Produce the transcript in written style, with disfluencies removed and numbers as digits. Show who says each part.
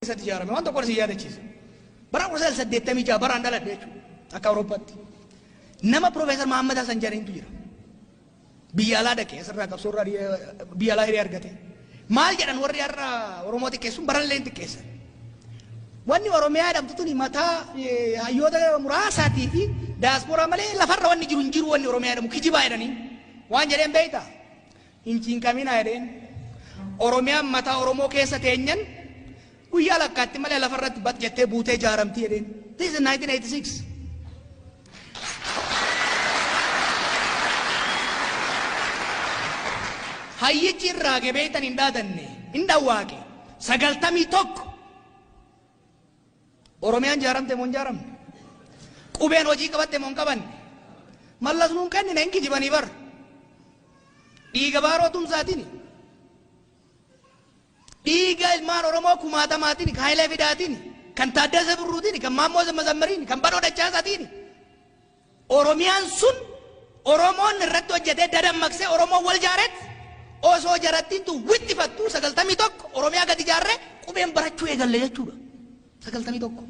Speaker 1: Keessatti ijaarame waan tokko si yaadachiisa. Bara 1986 baraan dhaladhe jechuudha. Akka Awurooppaatti. Nama Profeesar Mahammad Hassan jedhanitu jira. Biyya alaa dhaqee asirraa qabsoorraa biyya alaa hiree argate. Maal jedhan warri har'a Oromoo xiqqeessuun barallee hin xiqqeessan. Wanni Oromiyaa jedhamtu tuni mataa hayyoota muraasaatii fi daasporaa malee lafarra wanni jiru hin jiru, wanni Oromiyaa jedhamu kijibaa jedhanii. Waan jedheen beektaa? Hin cinqaminaa jedheen. Oromiyaan mataa Oromoo keessa teenyan guyyaa lakkaatti malee lafarratti bat jettee buutee ijaaramti jedheen. This is 1986. Hayyichi irraa gebeeytan hin dhaadanne, hin dhawwaaqe. 91 Oromiyaan ijaaramte moo hin ijaaramne? Qubeen hojii qabatte moo hin qabanne? Mallas nuun kennine, hin kijibanii bar. Dhiiga Baaroo Tumsaatiin, dhiiga ilmaan Oromoo kumaatamaatiin, kan Hayilee Fidaatiin, kan Taaddasee Birruutiin, kan Maammoo Mazammariin, kan Badhoo Dachaasaatiin. Oromiyaan sun Oromoon irratti hojjetee dadammaqsee Oromoon wal jaaret osoo jarattiintu wixxifattu 91 Oromiyaa gadi ijaarree qubeen barachuu eegalle jechuudha. 91.